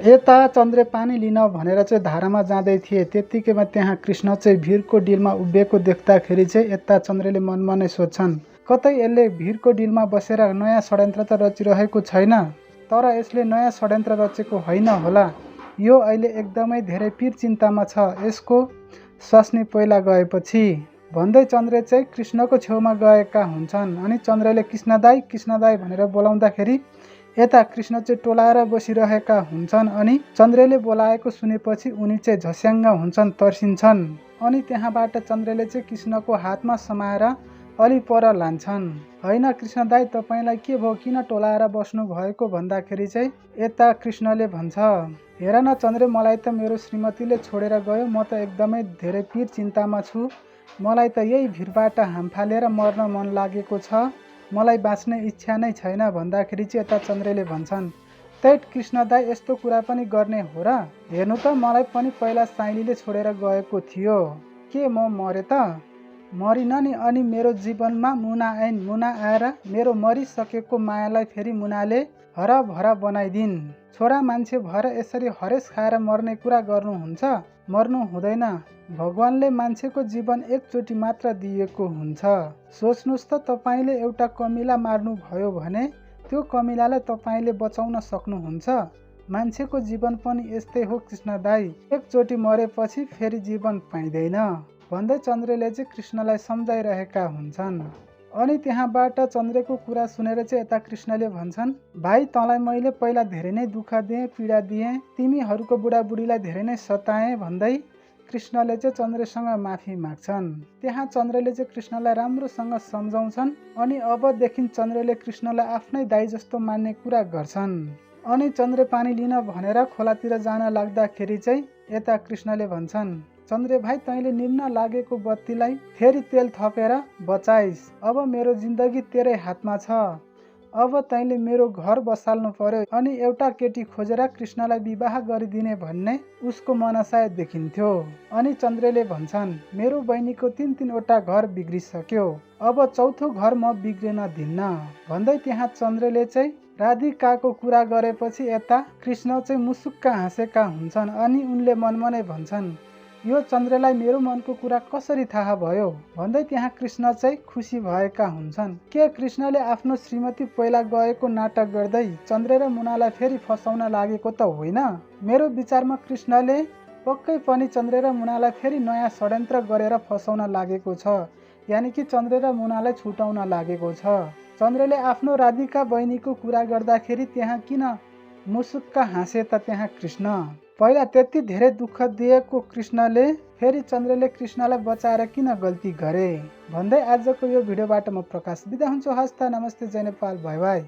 यता चन्द्रे पानी लिन भनेर चाहिँ धारामा जाँदै थिए। त्यत्तिकैमा त्यहाँ कृष्ण चाहिँ भिरको डिलमा उभिएको देख्दाखेरि चाहिँ यता चन्द्रले मनमा नै सोध्छन्, कतै यसले भिरको डिलमा बसेर नयाँ षड्यन्त्र त रचिरहेको छैन, तर यसले नयाँ षड्यन्त्र रचेको होइन होला। यो अहिले एकदमै धेरै पीर चिन्तामा छ, यसको स्वास्नी पहिला गएपछि भन्दै चन्द्रे चाहिँ कृष्णको छेउमा गएका हुन्छन्। अनि चन्द्रले कृष्ण दाई भनेर बोलाउँदाखेरि यता कृष्ण चाहिँ टोलाएर बसिरहेका हुन्छन्। अनि चन्द्रले बोलाएको सुनेपछि उनी चाहिँ झस्याङ्ग हुन्छन्, तर्सिन्छन्। अनि त्यहाँबाट चन्द्रले चाहिँ कृष्णको हातमा समाएर अलि पर लान्छन्। होइन कृष्ण दाई, तपाईँलाई के भयो, किन टोलाएर बस्नु भएको भन्दाखेरि चाहिँ यता कृष्णले भन्छ, हेर न चन्द्रे, मलाई त मेरो श्रीमतीले छोडेर गयो, म त एकदमै धेरै पीर चिन्तामा छु, मलाई त यही भिरबाट हामफालेर मर्न मन लागेको छ, मलाई बाँच्ने इच्छा नै छैन भन्दाखेरि चाहिँ यता चन्द्रले भन्छन्, त्यही कृष्ण दाई यस्तो कुरा पनि गर्ने हो र, हेर्नु त मलाई पनि पहिला साइलीले छोडेर गएको थियो, के म मरे त? मरिन नि। अनि मेरो जीवनमा मुना आइन्, मुना आएर मेरो मरिसकेको मायालाई फेरि मुनाले हराभरा बनाइदिन्। छोरा मान्छे भएर यसरी हरेस खाएर मर्ने कुरा गर्नुहुन्छ, मर्नु हुँदैन। भगवानले मान्छेको जीवन एकचोटि मात्र दिएको हुन्छ। सोच्नुहोस् त, तपाईँले एउटा कमिला मार्नुभयो भने त्यो कमिलालाई तपाईँले बचाउन सक्नुहुन्छ? मान्छेको जीवन पनि यस्तै हो कृष्ण दाई, एकचोटि मरेपछि फेरि जीवन पाइँदैन भन्दै चन्द्रले चाहिँ कृष्णलाई सम्झाइरहेका हुन्छन्। अनि त्यहाँबाट चन्द्रको कुरा सुनेर चाहिँ यता कृष्णले भन्छन्, भाइ तँलाई मैले पहिला धेरै नै दुःख दिएँ, पीडा दिएँ, तिमीहरूको बुढाबुढीलाई धेरै नै सताएँ भन्दै कृष्णले चाहिँ चन्द्रसँग माफी माग्छन्। त्यहाँ चन्द्रले चाहिँ कृष्णलाई राम्रोसँग सम्झाउँछन्। अनि अबदेखि चन्द्रले कृष्णलाई आफ्नै दाइ जस्तो मान्ने कुरा गर्छन्। अनि चन्द्र पानी लिन भनेर खोलातिर जान लाग्दाखेरि चाहिँ यता कृष्णले भन्छन्, चन्द्रे भाइ, तैँले निम्न लागेको बत्तीलाई फेरि तेल थपेर बचाइस्, अब मेरो जिन्दगी तेरै हातमा छ, अब तैँले मेरो घर बसाल्नु पर्यो। अनि एउटा केटी खोजेर कृष्णलाई विवाह गरिदिने भन्ने उसको मनसाय देखिन्थ्यो। अनि चन्द्रले भन्छन्, मेरो बहिनीको 3-3वटा घर बिग्रिसक्यो, अब चौथो घर म बिग्रिन दिन्न भन्दै त्यहाँ चन्द्रले चाहिँ राधिकाको कुरा गरेपछि यता कृष्ण चाहिँ मुसुक्क हाँसेका हुन्छन्। अनि उनले मनमा नै भन्छन्, यो चन्द्रलाई मेरो मनको कुरा कसरी थाहा भयो भन्दै त्यहाँ कृष्ण चाहिँ खुसी भएका हुन्छन्। के कृष्णले आफ्नो श्रीमती पहिला गएको नाटक गर्दै चन्द्र र मुनालाई फेरि फसाउन लागेको त होइन? मेरो विचारमा कृष्णले पक्कै पनि चन्द्र र मुनालाई फेरि नयाँ षड्यन्त्र गरेर फसाउन लागेको छ, यानि कि चन्द्र र मुनालाई छुटाउन लागेको छ। चन्द्रले आफ्नो राधिका बहिनीको कुरा गर्दाखेरि त्यहाँ किन मुसुक्क हाँसे त त्यहाँ कृष्ण? पहिला त्यति धेरै दुःख दिएको कृष्णले फेरि चन्द्रले कृष्णलाई बचाएर किन गल्ती गरे भन्दै आजको यो भिडियोबाट म प्रकाश बिदा हुन्छु। हस्त, नमस्ते, जय नेपाल, बाई बाई।